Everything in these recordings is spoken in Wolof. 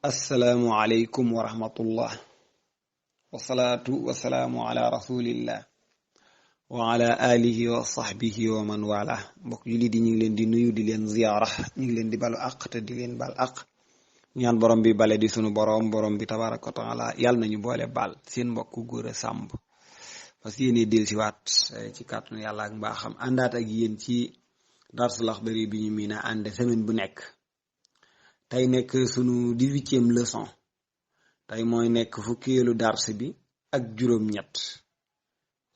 assalaamu aleykum wa rahmatullah wasalaatu wasalaamu ala rasulillah wa ala alihi wa sahbihi wa man wala mbokk julli di ñu ngi leen di nuyu di leen ziyaara ñu ngi leen di balu àq te di leen bal àq ñaan borom bi bale di sunu borom bi tabaraka wa taala yàlla nañu boole baal seen mbokku góor a sàmb parce que yéene del si waat ci kàttanu yàlla ak mbaaxam àndaat ak yéen ci Darsul Axdari bi ñu miin a ànd semaine bu nekk tey nekk sunu 18e leçon tey mooy nekk fukkeelu dars bi ak juróom-ñett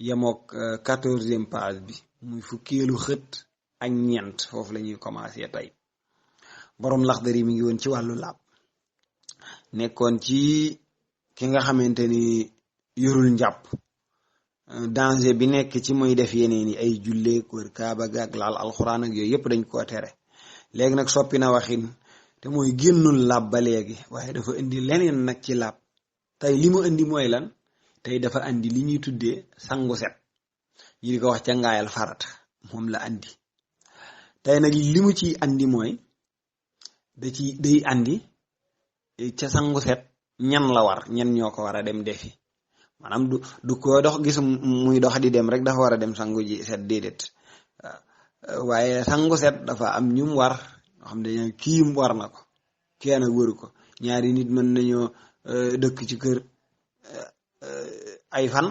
yemook 14e page bi muy fukkeelu xët ak ñeent foofu la ñuy commencé tey borom Laxdari mi ngi woon ci wàllu laab nekkoon ci ki nga xamante ni yorul njàpp danger bi nekk ci muy def yeneen yi ay julleek wër kaaba gaag laal alxuraan ak yooyu yëpp dañ koo tere léegi nag soppi na waxin te mooy génnul laab ba léegi waaye dafa indi leneen nag ci laab tey li mu indi mooy lan tey dafa andi li ñuy tuddee sangu set yi di ko wax ca ngaayal farata moom la andi tey nag li mu ci andi mooy day andi ca sangu set ñan la war ñan ñoo ko war a dem defi maanaam du ko dox gis muy dox di dem rek dafa war a dem sangu ji set déedéet waaye sangu set dafa am ñum war ñoo xam ne kii war na ko kenn wëru ko ñaari nit mën nañoo dëkk ci kër ay fan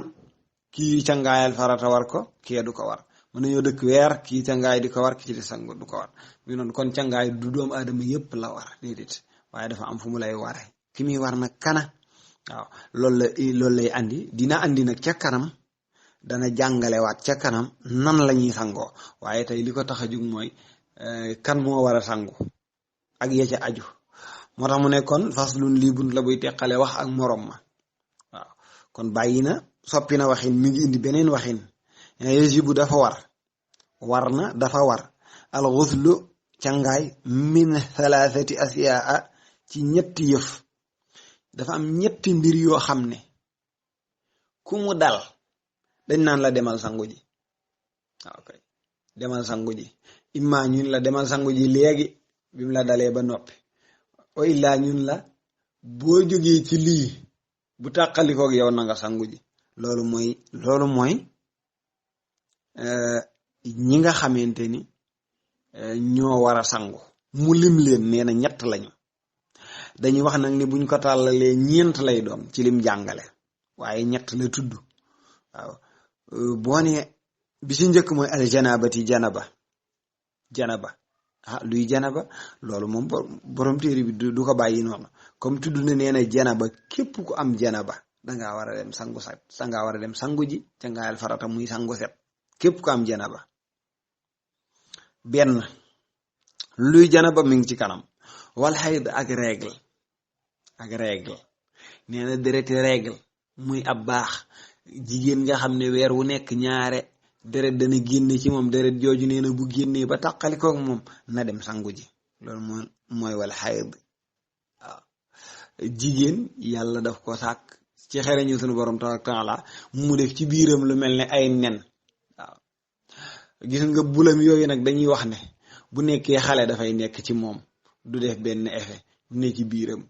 kii cangaayal farata war ko kii du ko war mën nañoo dëkk weer kii cangaay di ko war ki ci di sangu du ko war mi noonu kon cangaay du doomu aadama yëpp la war déedéet waaye dafa am fu mu lay ware ki muy war nag kana waaw loolu lay andi dina andi nag ca kanam dana jàngalewaat ca kanam nan la ñuy sangoo waaye tey li ko tax a jug mooy kan moo war a sangu ak ya ca aju moo tax mu ne kon faslun lii bunt la buy teqale wax ak morom ma waaw kon bàyyi na soppi na waxin mi ngi indi beneen waxin yajibu dafa war na dafa war al ghuslu cangaay min thalathati asiyaa ci ñetti yëf dafa am ñetti mbir yoo xam ne ku mu dal dañ naan la demal sangu ji waaw kay demal sangu ji imma ñun la demal sangu ji léegi bi mu la dalee ba noppi o illaa ñun la boo jógee ci lii bu tàqalikoog yow na nga sangu ji loolu mooy ñi nga xamante ni ñoo war a sangu mu lim leen nee na ñett lañu dañuy wax nag ni buñ ko tàllalee ñeent lay doon ci lim jàngale waaye ñett la tudd waaw boo ne bi ci njëkk mooy al janabati janaba luy janaba loolu moom borom téere bi du ko bàyyi noonu comme tudd na nee na janaba képp ku am janaba dangaa war a dem dangaa war a dem sangu ji ca ngaayal farata muy sangu set képp ku am janaba benn luy janaba mi ngi ci kanam wal xayd ak règle nee na dereti règle muy ab baax jigéen nga xam ne weer wu nekk ñaare deret dana génne ci moom deret jooju nee na bu génnee ba tàqalikoog moom na dem sangu ji loolu mooy wal xayd waaw jigéen yàlla daf ko sàkk ci xereñu sunu borom taala mu def ci biiram lu mel ne ay nen waaw gis nga bulam yooyu nag dañuy wax ne bu nekkee xale dafay nekk ci moom du def benn effet ne ci biiram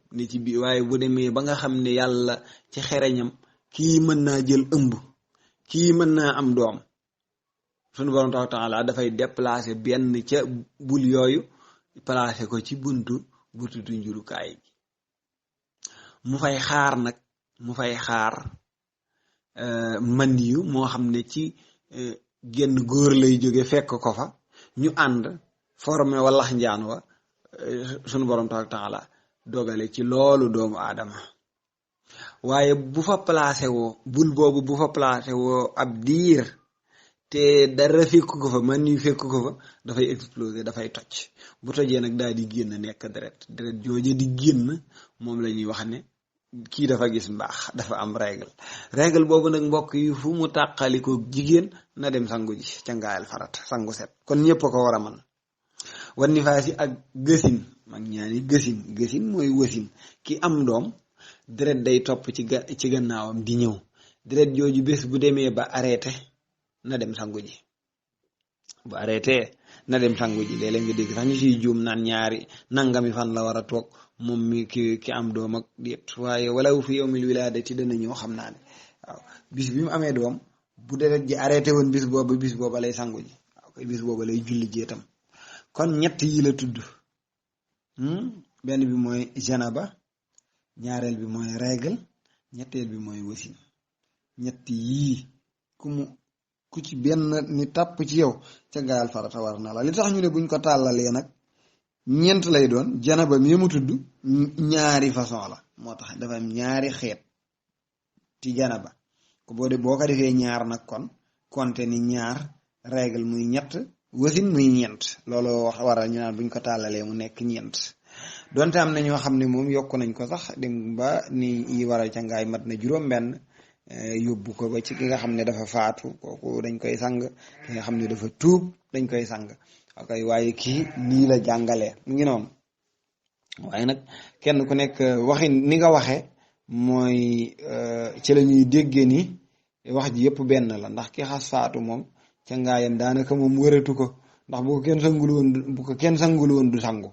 waaye bu demee ba nga xam ne yàlla ci xereñam kii mën naa jël ëmb kii mën naa am doom sunu borom taala dafay déplacer benn ca bul yooyu placer ko ci buntu njurukaay gi mu fay xaar mandi yu moo xam ne ci genn góor lay jóge fekk ko fa ñu ànd formé walax njaan wa sunu borom taala dogale ci loolu doomu aadama waaye bu fa placé woo bul boobu bu fa placé woo ab diir te dara fekk ko fa man yu fekk ko fa dafay exploser dafay toj bu tojee nag daal di génn nekk deret jooje di génn moom la ñuy wax ne kii dafa gis mbaax dafa am règle boobu nag mbokk yi fu mu tàqaliko jigéen na dem sangu ji ca ngaayal farata sangu set kon ñëpp ko war a mën wan nifaasi ak gësin mag ñaani gësin mooy wasin ki am doom deret day topp ci gannaawam di ñëw deret jooju bés bu demee ba arrêté na dem sangu ji bu arrêté na dem sangu ji. léeg-léeg nga dégg sax ñu siy juum naan ñaari nangami fan la war a toog moom mi ki am doom ak déet, waaye walaw fi yawmil wilaadati dana ñëw xam naa ne waaw bis bi mu amee doom bu deret ji arrêté woon bis booba lay sangu ji waaw koy bis booba lay julli ji itam. kon ñett yi la tudd benn bi mooy janaba, ñaareel bi mooy règle, ñetteel bi mooy wasin. ñett yii ku ci benn ni tàpp ci yow ca gaayal farata war na la. li tax ñu ne buñ ko tàllalee nag ñeent lay doon. janaba mi mu tudd ñaari façon la, moo tax dafa am ñaari xeet ci janaba ko boo ko defee ñaar nag kon konte ni ñaar, règle muy ñett, wasin muy ñeent. loolu wax waral ñu naan buñ ko tàllalee mu nekk ñeent. donte am na ñoo xam ne moom yokk nañ ko sax dem ba ni yi waral ca ngaay mat na juróom-benn, yóbbu ko ba ci ki nga xam ne dafa faatu kooku dañ koy sang, ki nga xam ne dafa tuub dañ koy sang. ok waaye kii nii la jàngalee mu ngi noonu. waaye nag kenn ku nekk waxin ni nga waxee mooy ci la ñuy déggee ni wax ji yëpp benn la, ndax ki xas faatu moom ca ngaayam daanaka moom wëratu ko, ndax bu ko kenn sangul woon du sangu.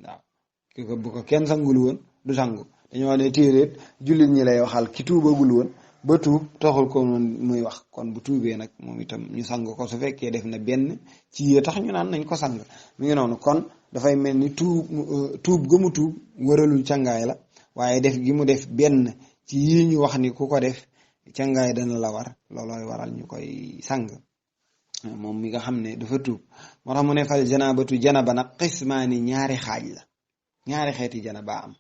waaw bu ko kenn sangul woon du sangu. dañoo ne téeréet jullit ñi lay waxal, ki tuubagul woon ba tuub taxul ko noonu muy wax. kon bu tuubee nag moom itam ñu sang ko su fekkee def na benn ci yee tax ñu naan nañ ko sang. mu ngi noonu kon dafay mel ni tuub ga mu tuub wëralul cangaay la, waaye def gi mu def benn ci yii ñu wax ni ku ko def cangaay dana la war, loolooy waral ñu koy sang moom mi nga xam ne dafa tuub. moo tax mu ne fal janabatu janaba nag xismaani ñaari xaaj la. ñaari xeeti janaba am,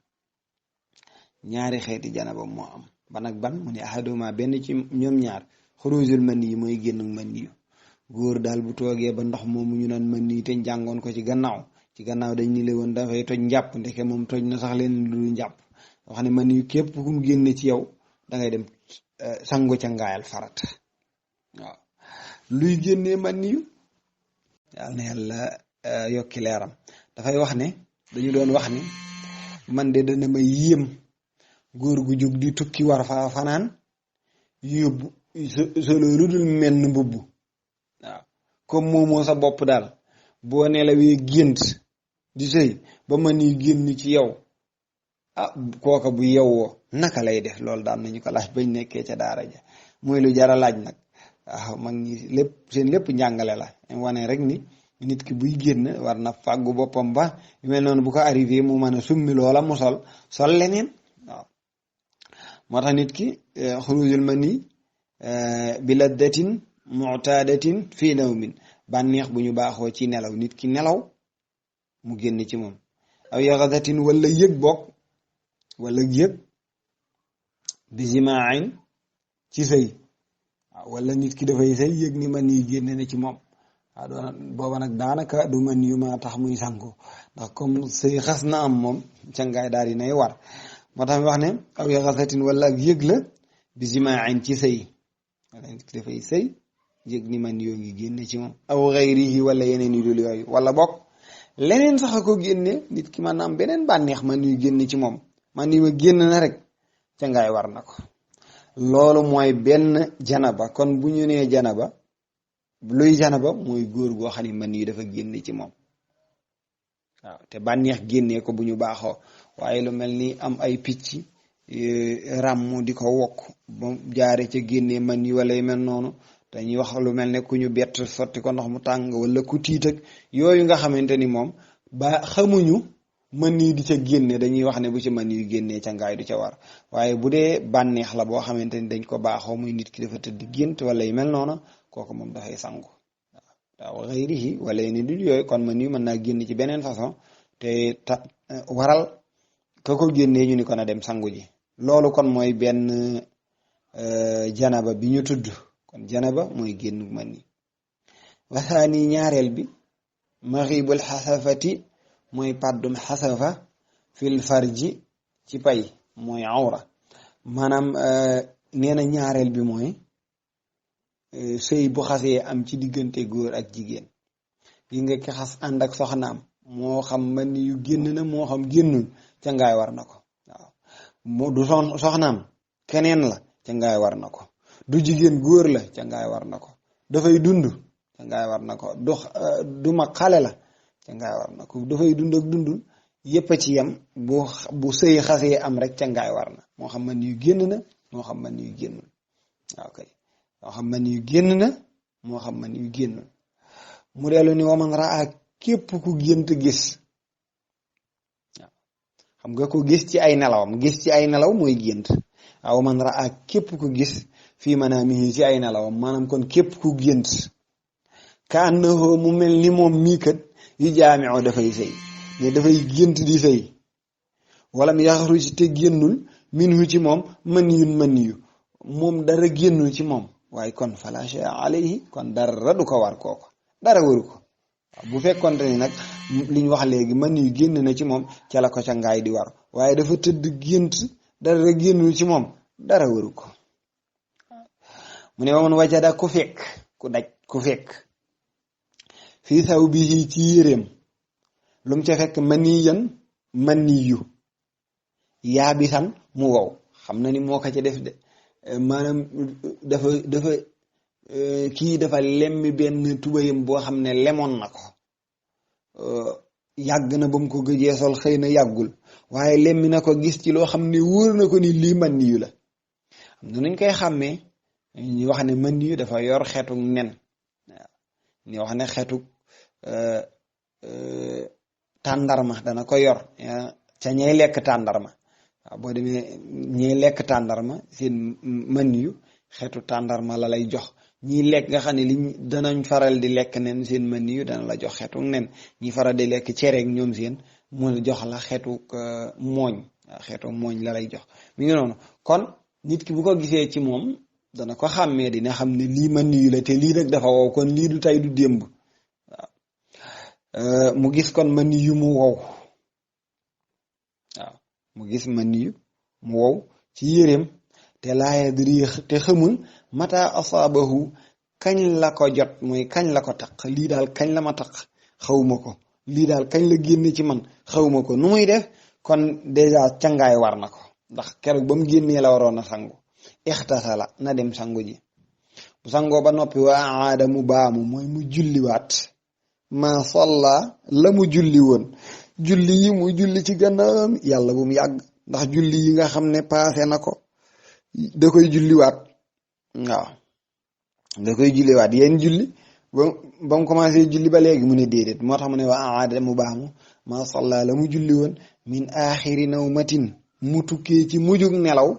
ñaari xeeti janaba moo am. ban ak ban mu ne ahaduma benn ci ñoom ñaar xurujul man yi mooy génn man yu. góor daal bu toogee ba ndox moomu ñu naan man yi te jàngoon ko ci gannaaw dañ ni le woon dafay toj njàpp, ndeke moom toj na sax leen lu njàpp. wax ne man yu képp ku mu génne ci yow dangay dem sangu ca ngaayal farata. waaw luy génnee man yu yàlla na yàlla yokki leeram. dafay wax ne dañu doon wax ni man de dana ma yéem góor gu jóg di tukki war fa fanaan yóbbu solo lu dul menn mbubb. waaw comme moomoo sa bopp daal boo nelawee gént di sëy ba man yu génn ci yow kooka bu yewwoo naka lay def. loolu daan nañu ko laaj bañ nekkee ca daara ja, muy lu jara laaj nag. waaw mag ñi lépp seen lépp njàngale la, wane rek ni nit ki buy génn war na fàggu boppam ba yu mel noonu bu ko arrivé mu mën a summi loola mu sol leneen. waaw moo tax nit ki xurujul mani bi laddatin mu'tadatin fii nawmin, bànneex bu ñu baaxoo ci nelaw, nit ki nelaw mu génn ci moom. aw yaxadatin wala yëg bokk wala yëg bi zimaain ci sëy. waaw wala nit ki dafay sëy yëg ni man yi génne na ci moom. waaw doon booba nag daanaka du man yu ma tax muy sangu, ndax comme sëy xas na am moom cangaay daal di nay war. moo tax mi wax ne aw yaxasatin wala ak yëg la bi zimaain ci sëy, wala nit ki dafay sëy yëg ni man yoo ngi génne ci moom. aw xayrihi wala yeneen yu dul yooyu, wala bokk leneen sax a ko génne, nit ki man am beneen bànneex man yu génne ci moom, man yu ma génn na rek cangaay war na ko. loolu mooy benn janaba. kon bu ñu nee janaba, luy janaba mooy góor goo xam ne man yi dafa génne ci moom. waaw te bànneex génnee ko bu ñu baaxoo, waaye lu mel ni am ay picc ràmm di ko wokk ba jaare ca génnee man yi wala yu mel noonu, dañuy wax lu mel ne ku ñu bett sotti ko ndox mu tàng, wala ku tiit ak yooyu nga xamante ni moom ba xamuñu mën yi di ca génne, dañuy wax ne bu ci mën yu génnee ca ngaay du ca war. waaye bu dee bànneex la boo xamante ni dañ ko baaxoo, muy nit ki dafa tëdd gént wala yu mel noonu, kooku moom dafay sangu. waaw xëyrihi wala yeneen dul yooyu, kon mën yu mën naa génn ci beneen façon te waral ka ko génnee ñu ni ko na dem sangu ji. loolu kon mooy benn janaba bi ñu tudd. kon janaba mooy génn mën yi. wasaani ñaareel bi maxibul xasafati mooy pàddum xasafa fil farji ci pay, mooy awra. maanaam nee na ñaareel bi mooy sëy bu xasee am ci diggante góor ak jigéen, gi nga ki xas ànd ak soxnaam, moo xam man yu génn na moo xam génnul, ca ngaay war na ko. waaw du soxnaam keneen la, ca ngaay war na ko. du jigéen góor la, ca ngaay war na ko. dafay dund, cangaay war na ko du mag xale la cangaay war na ko dafay dund ak dundul yépp a ci yem bu sëy xasee am rek cangaay war na moo xam man yu génn na moo xam man yu génnul waaw kay moo xam man yu génn na moo xam man yu génnul mu dellu ni waman raa képp ku gént gis waaw xam nga ko gis ci ay nelawam gis ci ay nelaw mooy gént waaw waman raa képp ku gis fii manaamihi ci ay nelawam maanaam kon képp ku gént ka annahu mu mel ni moom mii kat yu jaami'u dafay sëy ne dafay gént di sëy wala mu yaxruj te génnul minhu ci moom man yu moom dara génnul ci moom waaye kon fala shay alayhi kon dara du ko war kooko dara waru ko waaw bu fekkonte ni nag liñ wax léegi man yu génn na ci moom ca la ko ca ngaay di war waaye dafa tëdd gént dara génnul ci moom dara waru ko mu ne waman wajada ku fekk ku daj ku fekk fii saw bi ci yéreem lu mu ca fekk maniyu yaabisan mu wow xam na ni moo ko ca def de maanaam dafa kii dafa lemmi benn tubayam boo xam ne lemoon na ko yàgg na ba mu ko gëjee sol xëy na yàggul waaye lemmi na ko gis ci loo xam ne wóor na ko ni lii maniyu la xam na nuñ koy xàmmee ñu wax ne maniyu dafa yor xeetu nen waaw ñu wax ne xeetu tàndarma dana ko yor ca ñay lekk tàndarma waaw boo demee ñiy lekk tàndarma seen maniyu xeetu tàndarma la lay jox ñiy lekk nga xam ne liñ danañ faral di lekk nen seen maniyu dana la jox xeetu nen ñi faral di lekk cereeg ñoom seen mu jox la xeetu mooñ waaw xeetu mooñ la lay jox mi ngi noonu kon nit ki bu ko gisee ci moom dana ko xàmmee dina xam ne lii maniyu la te lii nag dafa wow kon lii du tey du démb waaw mu gis kon maniyu mu wow waaw mu gis maniyu mu wow ci yéreem te laa yadri te xamul mata asaabahu kañ la ko jot mooy kañ la ko taq lii daal kañ la ma taq xawma ko lii daal kañ la génne ci man xawma ko nu muy def kon dèjà cangaay war na ko ndax keroog ba mu génnee la waroon a sangu ixtasala na dem sangu ji bu sangoo ba noppi wa aada mu baamu mooy mu julliwaat ma salla la mu julli woon julli yi mu julli ci gannaawam yàlla bu mu yàgg ndax julli yi nga xam ne paase na ko da koy julliwaat waaw da koy julliwaat yéen julli ba mu commencé julli ba léegi mu ne déedéet moo tax mu ne wa aada mu baamu ma salla la mu julli woon min aaxiri nawmatin mu tukkee ci mujjug nelaw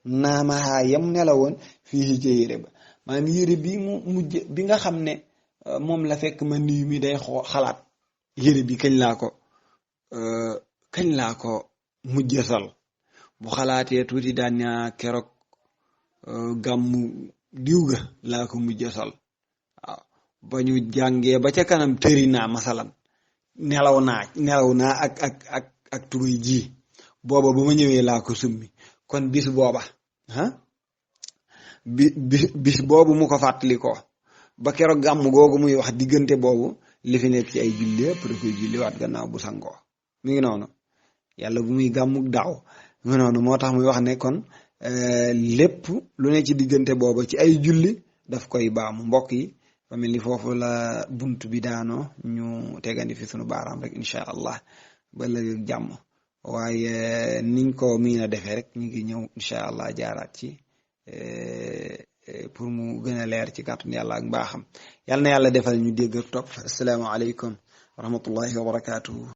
naamahaa yam nelawoon fii ci yére ba maanaam yére bi mu mujj bi nga xam ne moom la fekk ma niyu mi day xalaat yére bi kañ laa ko mujjee sol bu xalaatee tuuti daan ñaa keroog gàmmu diw ga laa ko mujjee sol waaw ba ñu jàngee ba ca kanam tëri naa masalan nelaw naa ak tubay ji booba ba ma ñëwee laa ko summi kon bis booba bis boobu mu ko fàttali ko ba keroog gàmm googu muy wax diggante boobu li fi nekk ci ay julli yëpp da koy julliwaat gannaaw bu sangoo mi ngi noonu yàlla bu muy gàmmuk daaw mi ngi noonu moo tax muy wax ne kon lépp lu ne ci diggante booba ci ay julli daf koy baamu mbokk yi ba mel ni foofu la bunt bi daanoo ñu tegandi fi sunu baaraam rek incha allah ba léegi ak jàmm waaye niñ ko miin a defee rek ñu ngi ñëw incha allah jaaraat ci pour mu gën a leer ci kàttanu yàlla ak mbaaxam yal na yàlla defal ñu dégg ak topp asalaamaaleykum wa rahmatullahi wa barakaatuhu